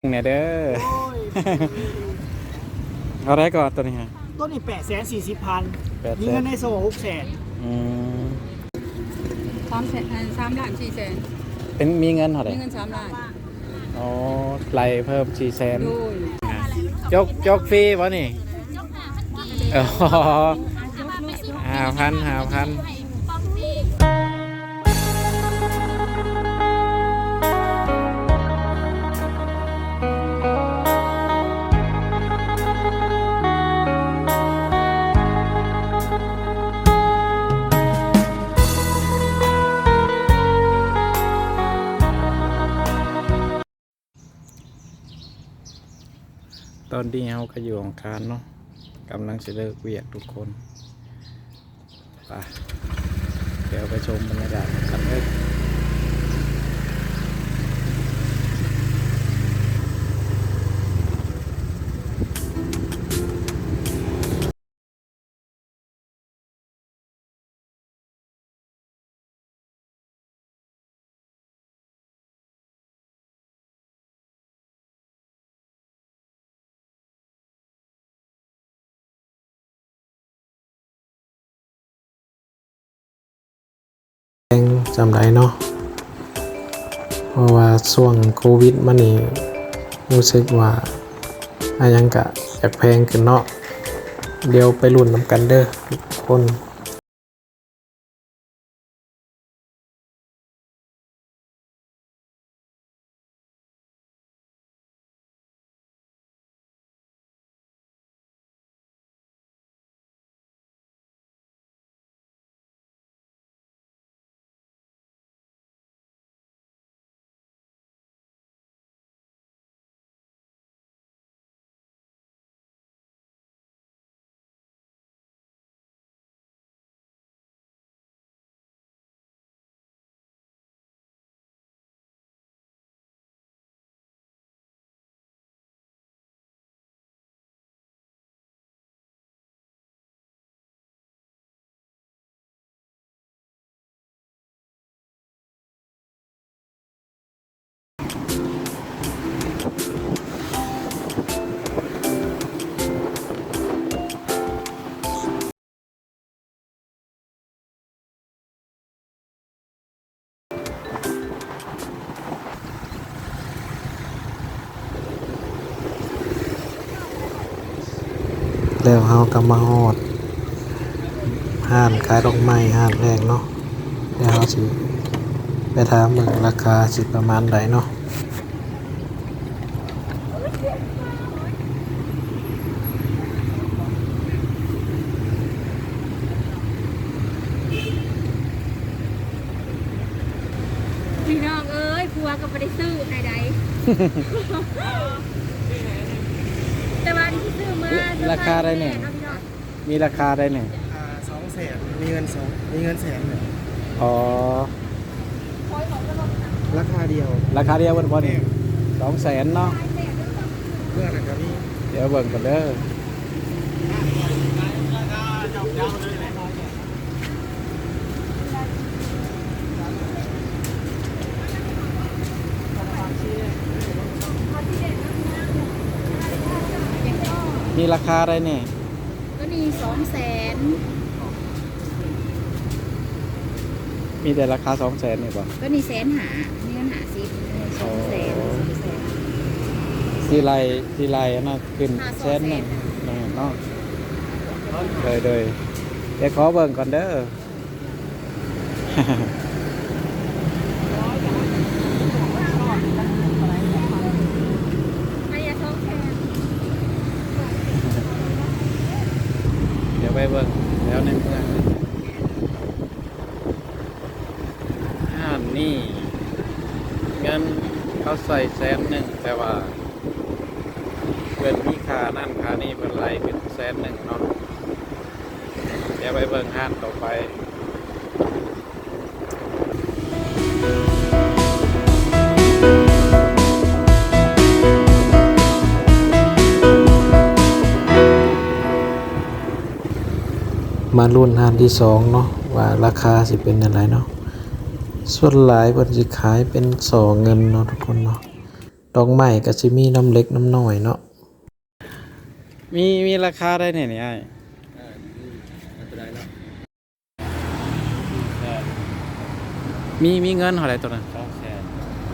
ແດ່ເດີ. ໂອ້ຍ ເທົ່າໃດກໍຕົວນີ້ຮະ? ຕົວນີ້ແປດແສນສີ່ສິບພັນ ແປດແສນ ມີເງິນໃນໂສ້ຫົກແສນ. ອືມ ສາມແສນ ເອີ ສາມລ້ານສີ່ແສນ ເປັນ ມີເງິນເທົ່າໃດ? ມີເງິນສາມລ້ານ. ອໍ ໄລ່ເພີ່ມສີ່ແສນ. ໂດຍ. ຈົກ ຈົກຟຣີບໍ່ນີ້? ອໍ ຫ້າພັນ ຫ້າພັນ. ຕອນນີ້ເຮົາກໍຢູ່ຫ້ອງການເນາະ ກຳລັງຊິເລີກວຽກທຸກຄົນ. ໄປ ດຽວໄປຊົມບັນຍາກາດກັນເດີ. ແພງສ່ຳໃດເນາະ ເພາະວ່າຊ່ວງໂຄວິດມານີ້ ຮູ້ສຶກວ່າ ອາຫຍັງກະຢາກແພງຂຶ້ນເນາະ. ດຽວໄປລຸ້ນນຳກັນເດີທຸກຄົນ. ແລ້ວເຮົາກໍມາຮອດຮ້ານຂາຍດອກໄມ້ຮ້ານແລກເນາະ. ແລ້ວເຮົາຊິໄປຖາມເບິ່ງລາຄາຊິປະມານໃດເນາະ. ພີ່ນ້ອງເອີຍ ຜົວກໍບໍ່ໄດ້ຊື້ໃຫ້ໃດ ແຕ່ວ່າອັນທີ່ຊື້ມາ ລາຄາໃດແດ່? ພີ່ນ້ອງ ມີລາຄາໃດແດ່? ອ່າ ສອງແສນ ມີເງິນສອງ ມີເງິນແສນ. ອໍ ລາຄາດຽວ ລາຄາດຽວເບິດບໍ່ນີ້? ແມ່ນ ສອງແສນເນາະ. ເບື້ອງນັ້ນກໍມີ ດຽວເບິ່ງກ່ອນເດີ. ມີລາຄາໃດແດ່? ຕົວນີ້ສອງແສນ. ມີແຕ່ລາຄາສອງແສນນີ້ບໍ່? ຕົວນີ້ແສນຫ້າ ມີເງິນຫ້າສິບ ສອງແສນ ອໍ ສອງແສນ. ຊິໄລ່ ຊິໄລ່ອັນນັ້ນຂຶ້ນ ຫ້າ ແສນໜຶ່ງ ສອງແສນ ເນາະ. ໂດຍ ໂດຍ ດຽວຂໍເບິ່ງກ່ອນເດີ. ດຽວໄປເບິ່ງແຖວໃນເມືອງ. ຮ້ານນີ້ເງິນເຂົາໃສ່ແສນໜຶ່ງ ແຕ່ວ່າເພິ່ນມີຄ່ານັ້ນຄ່ານີ້ ເພິ່ນໄລ່ເປັນແສນໜຶ່ງເນາະ. ດຽວໄປເບິ່ງຮ້ານຕໍ່ໄປ. ມາລຸ້ນຮ້ານທີສອງເນາະ ວ່າລາຄາຊິເປັນແນວໃດເນາະ. ສ່ວນຫຼາຍເພິ່ນຊິຂາຍເປັນສໍ່ເງິນເນາະທຸກຄົນເນາະ. ດອກໄມ້ກໍຊິມີນຳເລັກນຳນ້ອຍເນາະ. ມີ ມີລາຄາໃດແດ່ນີ້ອ້າຍ? ເອີ ມີ ເອົາຕົວໃດເນາະ? ແສນ ມີ ມີເງິນເທົ່າໃດຕົວນັ້ນ? ສອງແສນ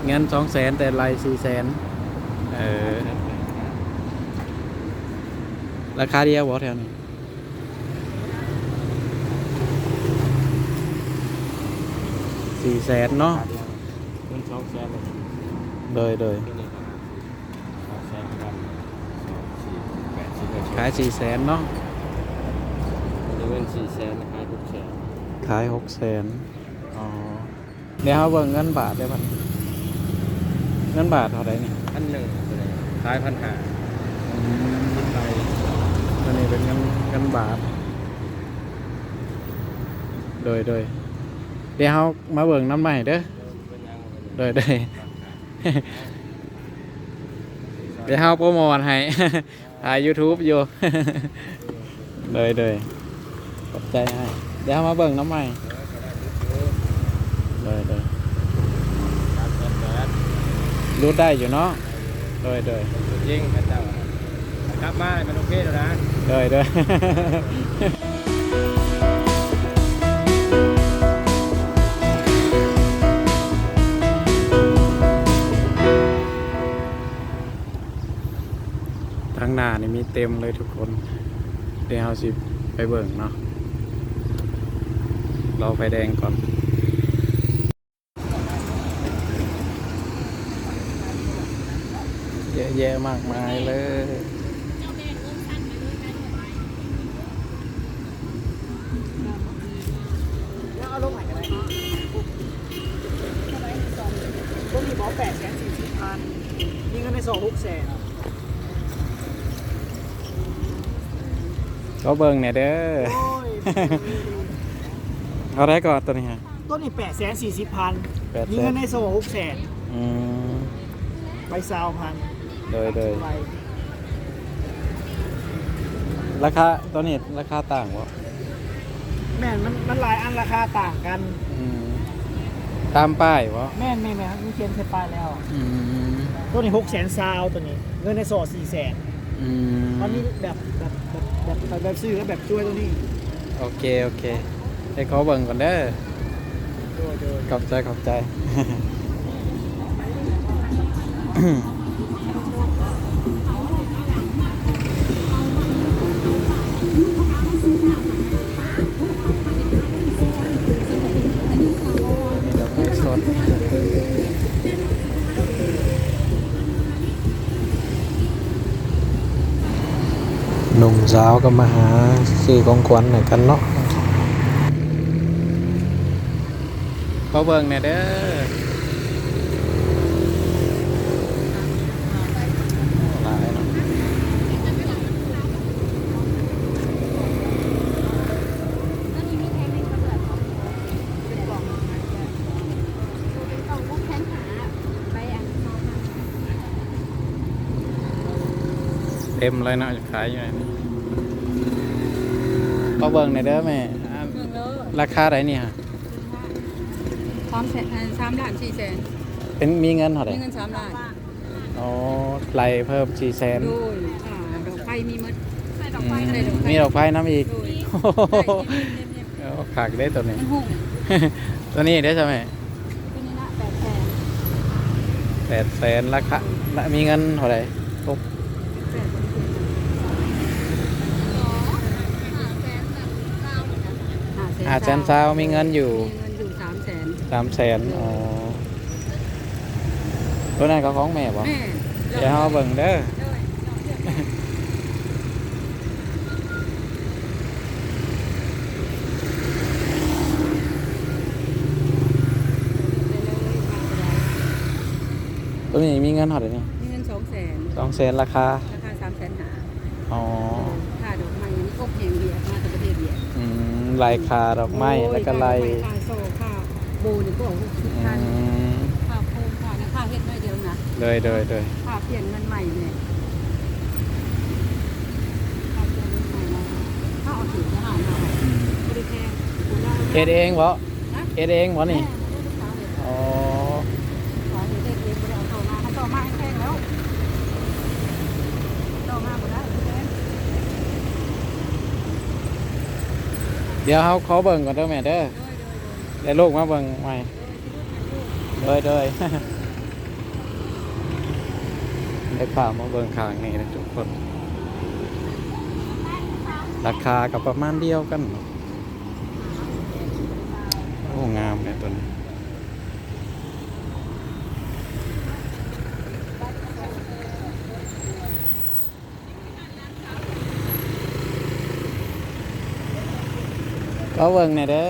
ເງິນສອງແສນ ແຕ່ໄລ່ສີ່ແສນ. ເອີ ສອງແສນແປດ ລາຄາດຽວບໍ່ແຖວນີ້? ສີ່ແສນເນາະ ເງິນສອງແສນເລີຍ. ໂດຍ ໂດຍ ຕົວນີ້ກໍສອງແສນຄືກັນ ສອງ ສີ່ ແປດ ສິບເອັດ ຂາຍສີ່ແສນເນາະ. ຕົວນີ້ເງິນສີ່ແສນ ຂາຍຫົກແສນ ຂາຍຫົກແສນ. ອໍ ດຽວເຮົາເບິ່ງເງິນບາດເດີ້ບັດນີ້ ເງິນບາດເທົ່າໃດນີ້? ພັນໜຶ່ງ ຕົວນີ້ຂາຍພັນຫ້າ. ອືມ ຕົວນີ້ເປັນເງິນ ເງິນບາດ. ໂດຍ ໂດຍ ດຽວເຮົາມາເບິ່ງນຳໃໝ່ເດີ້. ໂດຍ ໂດຍ ດຽວເຮົາໂປຣໂມດໃຫ້ ຖ່າຍ YouTube ຢູ່. ໂດຍ ໂດຍ ຂອບໃຈອ້າຍ. ດຽວເຮົາມາເບິ່ງນຳໃໝ່. ໂດຍ ໂດຍ ຫຼຸດໄດ້ຢູ່ເນາະ. ໂດຍ ໂດຍ ຈິງ ເຂົາເຈົ້າກັບມາແລ້ວມັນໂອເຄແລ້ວນະ. ໂດຍ ໂດຍ. ທາງໜ້ານີ້ມີເຕັມເລີຍທຸກຄົນ. ດຽວເຮົາຊິໄປເບິ່ງເນາະ ລໍໄຟແດງກ່ອນ. ເຍອະແຍະມາກມາຍເລີຍ. ແລ້ວເອົາລົງໃຫ້ກໍໄດ້. ຕົວນີ້ບໍ ແປດແສນສີ່ສິບພັນ ມີເງິນໃນສອງຫົກແສນ. ຂໍເບິ່ງແດ່ເດີ້. ໂອ້ຍ ເທົ່າໃດກໍຕົວນີ້ຮະ? ຕົວນີ້ແປດແສນສີ່ສິບພັນ ແປດແສນ ມີເງິນໃນສອງຫົກແສນ. ອືມ ໃບຊາວພັນ. ໂດຍ ໂດຍ ລາຄາຕົວນີ້ລາຄາຕ່າງບໍ່? ແມ່ນ ມັນ ມັນຫຼາຍອັນລາຄາຕ່າງກັນ. ອືມ ຕາມປ້າຍບໍ່? ແມ່ນໆໆ ມັນຂຽນໃສ່ປ້າຍແລ້ວ. ອືມ ຕົວນີ້ຫົກແສນຊາວ ຕົວນີ້ເງິນໃນສອງສີ່ແສນ. ອືມ ມັນມີແບບ ແບບ ແບບ ແບບ ແບບຊື້ກັບແບບຊ່ວຍຕົວນີ້. ໂອເຄ ໂອເຄ ໄດ້ຂໍເບິ່ງກ່ອນເດີ້. ໂດຍ ໂດຍ ຂອບໃຈ ຂອບໃຈ. ດອກໄມ້ສົດ ໜຸ່ມສາວກໍມາຫາຊື້ຂອງຂວັນໃຫ້ກັນເນາະ. ຂໍເບິ່ງແດ່ເດີ້. ຫຼາຍເນາະ. ເຕັມເລີຍເນາະ ຂາຍຢູ່ໃນນີ້. ຂໍເບິ່ງແດ່ເດີ້ແມ່. ອ່າ ເບິ່ງເລີຍ. ລາຄາໃດນີ້ຫະ? ສາມແສນ ເອີ ສາມລ້ານສີ່ແສນ. ເປັນ ມີເງິນເທົ່າໃດ? ມີເງິນສາມລ້ານ. ອໍ ໄລ່ເພີ່ມສີ່ແສນ. ໂດຍ ອ່າ ດອກໄຟມີໝົດ. ອືມ ໃສ່ດອກໄຟ ມີດອກໄຟນຳອີກ. ໂດຍ ໂອ້ ຄັກເດ້ຕົວນີ້. ມັນຫຸ້ງ ຕົວນີ້ເດ້ຊະແມ່? ຕົວນີ້ນະ ແປດແສນ. ແປດແສນ ລາຄາ ລະ ມີເງິນເທົ່າໃດ? ຕົກ ຫ້າແສນຊາວ ມີເງິນຢູ່ ມີເງິນຢູ່ສາມແສນ. ສາມແສນ. ໂດຍ ອໍ ຕົວນັ້ນກໍຂອງແມ່ບໍ່? ແມ່ນ. ດຽວເຮົາເບິ່ງເດີ. ໂດຍ ຕົວນີ້ມີເງິນເທົ່າໃດນີ້? ມີເງິນສອງແສນ. ສອງແສນ ລາຄາ? ລາຄາສາມແສນຫ້າ. ອໍ ຄ່າດອກໄມ້ນີ້ອົບແຫ້ງວຽດ ມາແຕ່ປະເທດວຽດ. ອືມ ໄລ່ຄ່າດອກໄມ້ ໂອ້ຍ ແລ້ວກໍໄລ່ ຄ່າດອກໄມ້ ຄ່າສໍ້ ຄ່າໂບນີ້ກໍຫົກສິບພັນ. ອືມ ຄ່າໂຄມ ຄ່າຫຍັງ ຄ່າເຮັດໜ້ອຍດຽວນະ. ໂດຍ ໂດຍ ໂດຍ ຄ່າປ່ຽນເງິນໃໝ່ນີ້ ຄ່າປ່ຽນເງິນໃໝ່ນະ. ເຮົາເອົາຖືກເນາະ ເຮົາເນາະ. ອືມ ບໍ່ໄດ້ແພງ. ເຮັດເອງບໍ່? ຮະ? ເຮັດເອງບໍ່ນີ້? ແມ່ນ ເຮັດເອງ. ອໍ ເຮັດເອງ ບໍ່ໄດ້ເອົາຕໍ່ມາ ຄັນຕໍ່ມາແພງແລ້ວ. ດຽວເຮົາຂໍເບິ່ງກ່ອນເດີແມ່ເດີ. ໂດຍ ໂດຍ ໂດຍ ດຽວລູກມາເບິ່ງໃໝ່. ໂດຍ ໂດຍ ໂດຍ ໄດ້ພາມາເບິ່ງຂ້າງນີ້ນະທຸກຄົນ. ລາຄາກໍປະມານດຽວກັນເນາະ. ໂອ້ ງາມແທ້ຕົວນີ້. ກໍເບິ່ງແດ່ເດີ.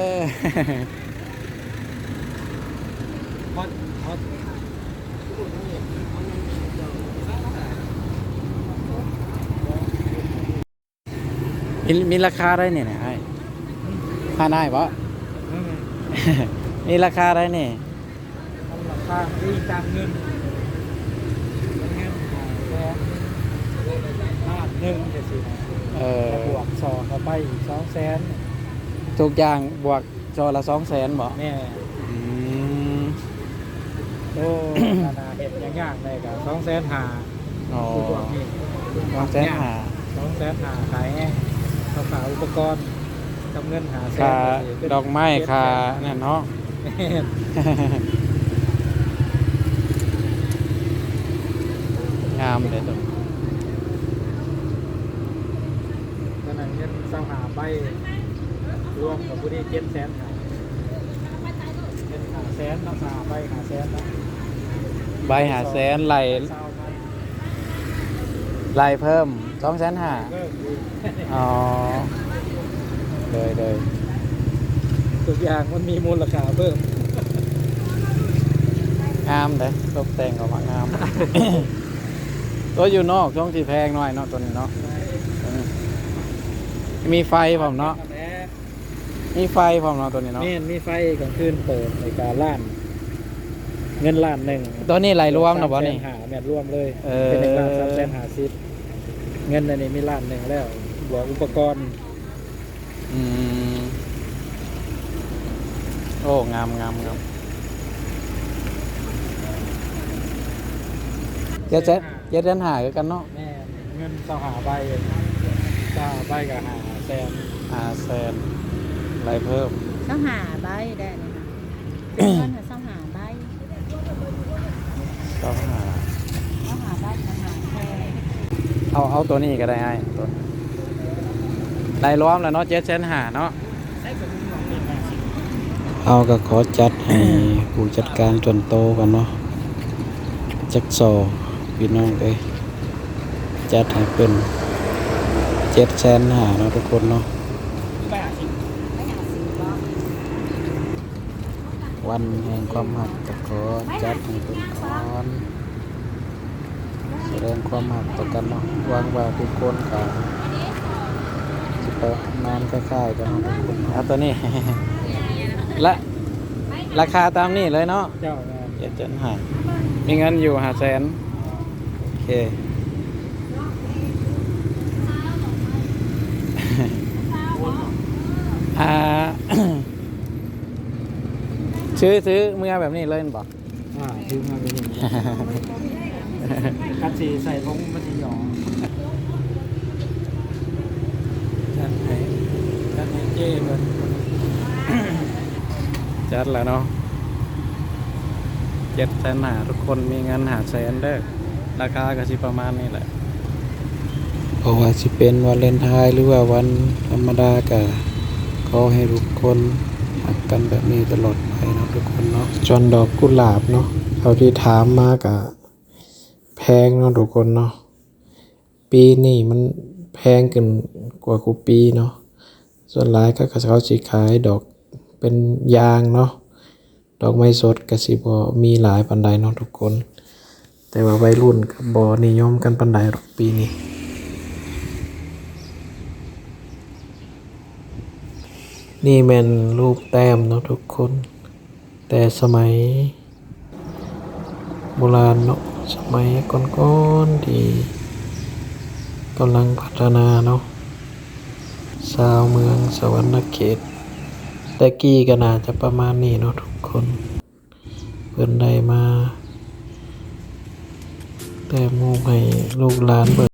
ມີ ມີລາຄາໃດນີ້ນະອ້າຍ? ຮ້ານອ້າຍບໍ? ອືມ ມີລາຄາໃດນີ້? ລາຄາອີງຕາມເງິນ ເງິນຫ້າແສນ ລ້ານໜຶ່ງຈັ່ງຊີ້ນະ. ເອີ ແລ້ວບວກຊໍ່ເຂົ້າໄປອີກສອງແສນ. ທຸກຢ່າງບວກຊໍ່ລະສອງແສນບໍ? ແມ່ນ. ອືມ ໂອ້ ຂະໜາດເຮັດຍາກໆ ໄດ້ກໍສອງແສນຫ້າ. ອໍ ຄືພວກນີ້ ສອງແສນຫ້າ ສອງແສນຫ້າ ຂາຍແຮງ ເຂົາຂາຍອຸປະກອນ ກັບເງິນຫ້າແສນ ຄ່າ ກໍຊິເປັນ ດອກໄມ້ ເຈັດແສນ ຄ່ານັ້ນເນາະ. ແມ່ນ ງາມເດ້ຕົວ ຕົວນັ້ນເງິນຊາວຫ້າໃບ ລວມກໍພໍດີເຈັດແສນຫ້າ. ເປັນຫ້າແສນເນາະ ຊາວຫ້າໃບຫ້າແສນເນາະ ໃບຫ້າແສນ ໄລ່ ຊາວພັນ ໄລ່ເພີ່ມສອງແສນຫ້າ. ເພີ່ມອີກ ອໍ ໂດຍໆ ທຸກຢ່າງມັນມີມູນລະຄ່າເພີ່ມ. ງາມເດ້ ຕົກແຕ່ງອອກມາງາມ. ຕົວຢູ່ນອກຊ່ວງຊິແພງໜ້ອຍເນາະ ຕົວນີ້ເນາະ. ເອີ ມີໄຟພ້ອມເນາະ. ມີໄຟພ້ອມເນາະຕົວນີ້ເນາະ. ແມ່ນ ມີໄຟກາງຄືນເປີດ ໃນການລ້ານ ເງິນລ້ານໜຶ່ງ. ຕົວນີ້ໄລ່ລວມນະບໍນີ້? ສາມແສນຫ້າ ແມ່ນລວມເລີຍ. ເອີ ເປັນໜຶ່ງລ້ານສາມແສນຫ້າສິບ ເງິນອັນນີ້ມີລ້ານໜຶ່ງແລ້ວ ບວກອຸປະກອນ. ອືມ ໂອ້ ງາມໆໆ ເຈັດແສນ ເຈັດແສນຫ້າຄືກັນເນາະ. ແມ່ນ ເງິນຊາວຫ້າໃບ ຊາວຫ້າໃບກໍຫ້າແສນ ຫ້າແສນ ໄລ່ເພີ່ມ ຊາວຫ້າໃບໄດ້ນີ້ນະ ເງິນຊາວຫ້າໃບ ຊາວຫ້າ ຊາວຫ້າໃບ ຊາວຫ້າແສນ. ເອົາ ເອົາຕົວນີ້ກໍໄດ້ອ້າຍ ຕົວ ໄດ້ລວມແລ້ວເນາະ ເຈັດແສນຫ້າເນາະ. ເຮົາກໍຂໍຈັດໃຫ້ຜູ້ຈັດການສ່ວນໂຕກ່ອນເນາະ ຈັກຊໍ່ ພີ່ນ້ອງເອີຍ ຈັດໃຫ້ເພິ່ນເຈັດແສນຫ້າເນາະທຸກຄົນເນາະ. ວັນແຫ່ງຄວາມຮັກກໍຂໍຈັດໃຫ້ເພິ່ນກ່ອນ. ສະແດງຄວາມຮັກຕໍ່ກັນເນາະ. ຫວັງວ່າທຸກຄົນກໍຊິປະມານຄ້າຍໆກັນເນາະທຸກຄົນເນາະ. ເອົາຕົວນີ້ ລະ ລາຄາຕາມນີ້ເລີຍເນາະ. ເຈົ້າ ເຈັດແສນຫ້າ ມີເງິນຢູ່ຫ້າແສນ. ໂອເຄ ອ່າ ຊື້ ຊື້ເມືອແບບນີ້ເລີຍແມ່ນບໍ່? ອ່າ ຖືມາເປັນຫຍັງ ຄັນຊິໃສ່ຖົງມັນຊິຫຍໍ້. ຈັດໃຫ້ ຈັດໃຫ້ເຈ້ເພິ່ນ ຈັດແລ້ວເນາະ. ເຈັດແສນຫ້າ ທຸກຄົນມີເງິນຫ້າແສນເດີ. ລາຄາກໍຊິປະມານນີ້ແຫຼະ. ບໍ່ວ່າຊິເປັນວາເລັນທາຍ ຫຼືວ່າວັນທຳມະດາ ກະຂໍໃຫ້ທຸກຄົນຮັກກັນແບບນີ້ຕະຫຼອດໄປເນາະທຸກຄົນເນາະ. ສ່ວນດອກກຸຫຼາບເນາະ ເທົ່າທີ່ຖາມມາກະແພງເນາະທຸກຄົນເນາະ. ປີນີ້ມັນແພງຂຶ້ນກວ່າຄູ່ປີເນາະ. ສ່ວນຫຼາຍເຂົາ ເຂົາຊິຂາຍດອກເປັນຢາງເນາະ. ດອກໄມ້ສົດກະຊິບໍ່ມີຫຼາຍປານໃດເນາະທຸກຄົນ, ແຕ່ວ່າໄວລຸ້ນກະບໍ່ນິຍົມກັນປານໃດດອກປີນີ້. ນີ້ແມ່ນຮູບແຕ້ມເນາະທຸກຄົນ, ແຕ່ສະໄໝໂບລານເນາະ, ສະໄໝກ່ອນໆທີ່ກຳລັງພັດທະນາເນາະ. ຊາວເມືອງສະຫວັນນະເຂດແຕ່ກີ້ກໍໜ້າຈະປະມານນີ້ເນາະທຸກຄົນ, ເພິ່ນໄດ້ມາແຕ້ມຮູບໃຫ້ລູກຫຼານເບິ່ງ.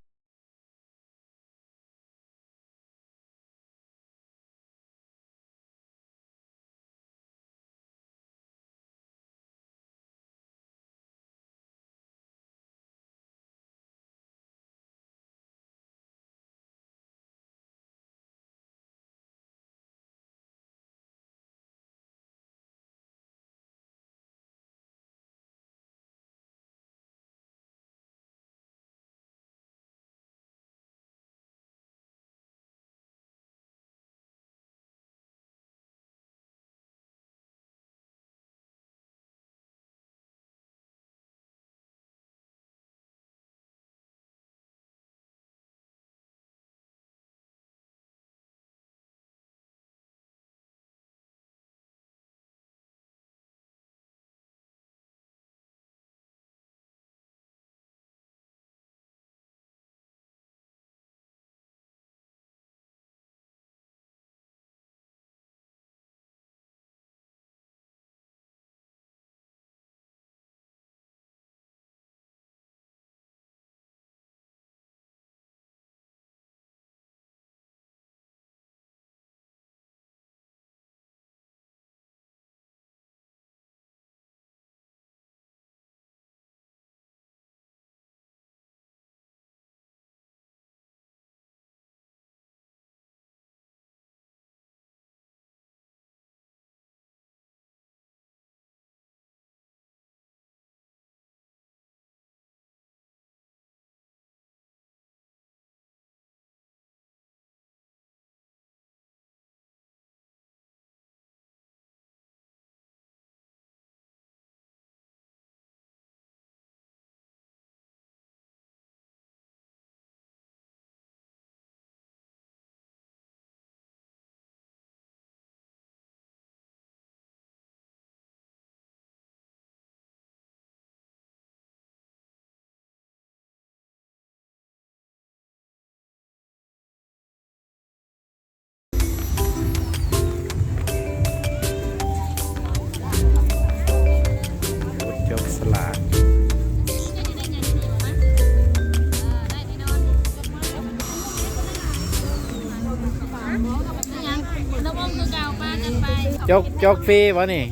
ຈົກ ຈົກຟຣີບໍ່ນີ້?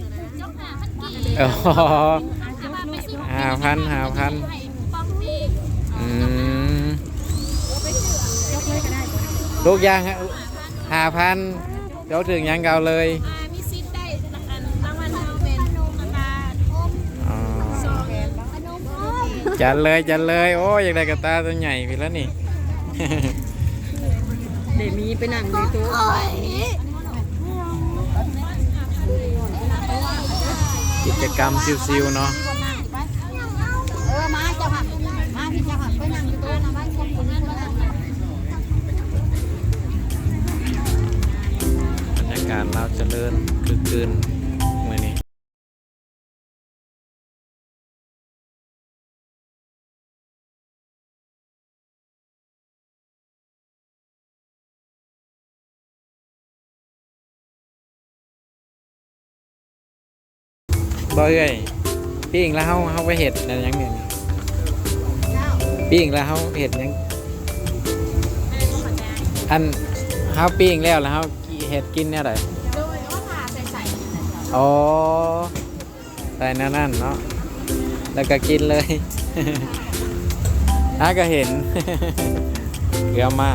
ອໍ ຫ້າພັນ ຫ້າພັນ. ອືມ ທຸກຢ່າງຫ້າພັນ ເຈົ້າຖືກຫຍັງກໍເອົາເລີຍ. ມີສິດໄດ້ ອັນ ລາງວັນເຮົາແມ່ນ ອໍ ຈັດເລີຍ ຈັດເລີຍ. ໂອ້ຍ ຢາກໄດ້ກະຕ່າຕົວໃຫຍ່ພີ້ລະນີ້. ເດມີໄປນັ່ງຢູ່ໂຕະ. ກິດຈະກຳຊິວໆເນາະ. ເອີ ມາເຈົ້າຄ່ະ ມາພີ່ເຈົ້າຄ່ະ ໄປນັ່ງຢູ່ໂຕະນະ ໄປຄົນຄົນນັ້ນ. ບັນຍາກາດລາວຈະເລີນຄຶກຄື້ນມື້ນີ້. ບໍ່ເອື້ອຍ ປີ້ງແລ້ວເຮົາ ເຮົາໄປເຮັດອັນຫຍັງນີ້? ເຈົ້າ ປີ້ງແລ້ວເຮົາເຮັດຫຍັງ? ອັນ ເຮົາປີ້ງແລ້ວ ແລ້ວເຮົາເຮັດກິນແນວໃດ? ໂດຍ ເອົາຜ້າໃສ່ໃສ່. ອໍ ໃສ່ແນວນັ້ນເນາະ ແລ້ວກໍກິນເລີຍ. ຫາກໍເຫັນ ເກືອມາ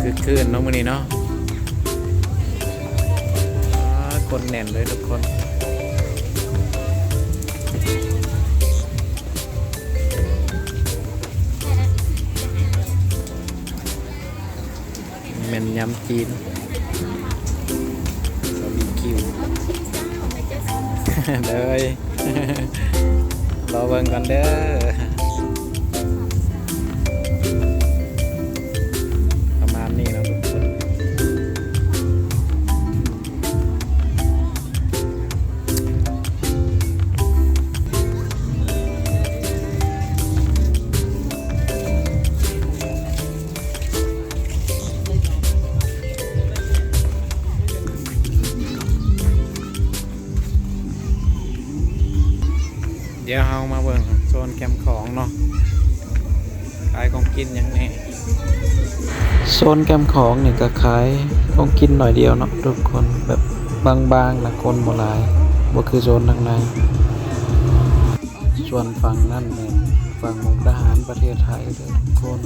ຄຶກຄື້ນເນາະມື້ນີ້ເນາະ. ອ່າ ຄົນແໜ້ນເລີຍທຸກຄົນ. ແມ່ນຍຳຈີນ ບາບີຄິວ ເລີຍ ລໍເບິ່ງກ່ອນເດີ. ປະມານນີ້ເນາະທຸກຄົນ. ດຽວເຮົາມາເບິ່ງໂຊນແຄມຂອງເນາະ ຂາຍຂອງກິນຫຍັງແດ່. ໂຊນແຄມຂອງນີ້ກໍຂາຍຂອງກິນໜ້ອຍດຽວເນາະທຸກຄົນ ແບບບາງໆນະ ຄົນບໍ່ຫຼາຍ ບໍ່ຄືໂຊນທາງໃນ. ສ່ວນຝັ່ງນັ້ນແມ່ນຝັ່ງມຸກດາຫານ ປະເທດໄທເດີທຸກຄົນ.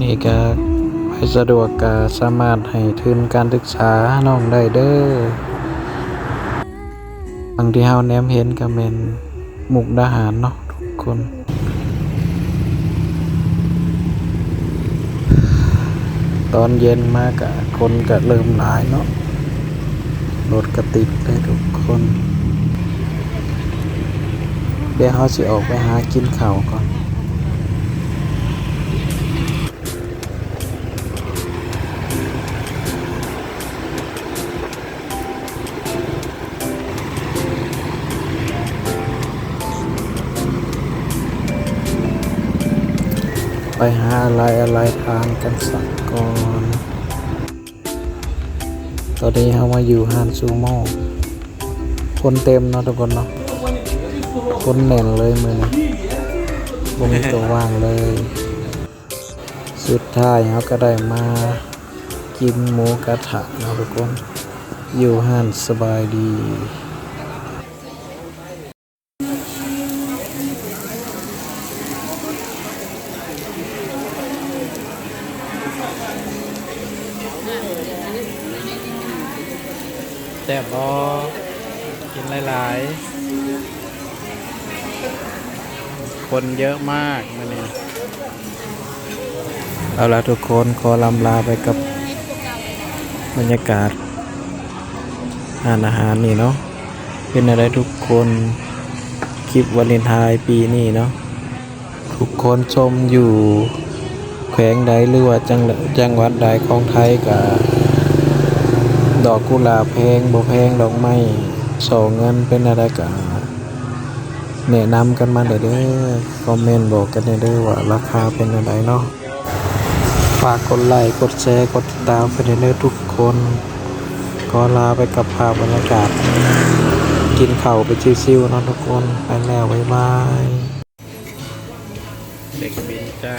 ນີ້ກະໃຜສະດວກກະສາມາດໃຫ້ທຶນການສຶກສານ້ອງໄດ້ເດີ. ດັ່ງທີ່ເຮົາແນມເຫັນກະແມ່ນມຸກດາຫານເນາະທຸກຄົນ. ຕອນເຢັນມາກະຄົນກະເລີ່ມຫຼາຍເນາະ. ລົດກະຕິດເລີຍທຸກຄົນ. ດຽວເຮົາຊິອອກໄປຫາກິນເຂົ້າກ່ອນ. ໄປຫາອາໄລອາໄລທານກັນສາກ່ອນ. ຕອນນີ້ເຮົາມາຢູ່ຮ້ານຊູໂມ ຄົນເຕັມເນາະທຸກຄົນເນາະ ຄົນແໜ້ນເລີຍມື້ນີ້ ບໍ່ມີໂຕະວ່າງເລີຍ. ສຸດທ້າຍເຮົາກໍໄດ້ມາກິນໝູກະທະເນາະທຸກຄົນ ຢູ່ຮ້ານສະບາຍດີ. ແຊບບໍ່? ກິນຫຼາຍໆ ຄົນເຍອະມາກມື້ນີ້. ເອົາລະທຸກຄົນ ຂໍລ່ຳລາໄປກັບບັນຍາກາດຮ້ານອາຫານນີ້ເນາະ. ເປັນແນວໃດທຸກຄົນ ຄລິບວາເລັນທາຍປີນີ້ເນາະ ທຸກຄົນຊົມຢູ່ແຂວ งใด หรือว่าจัง จังหวัดใดของไทย ก็ดอกกุหลาบแพงบ่แพง ดอกไม้ ซอเงินเป็นแนวใด ก็แนะนำกันมาได้เด้อ คอมเมนต์บอกกันได้เด้อว่าราคาเป็นแนวใดเนาะ ฝากกดไลค์ กดแชร์ กดติดตามไปเด้อทุกคน ขอลาไปกับภาพบรรยากาศกินข้าวไปชิวๆเนาะทุกคน ไปแล้ว บ๊ายบาย เช็คบินจ้า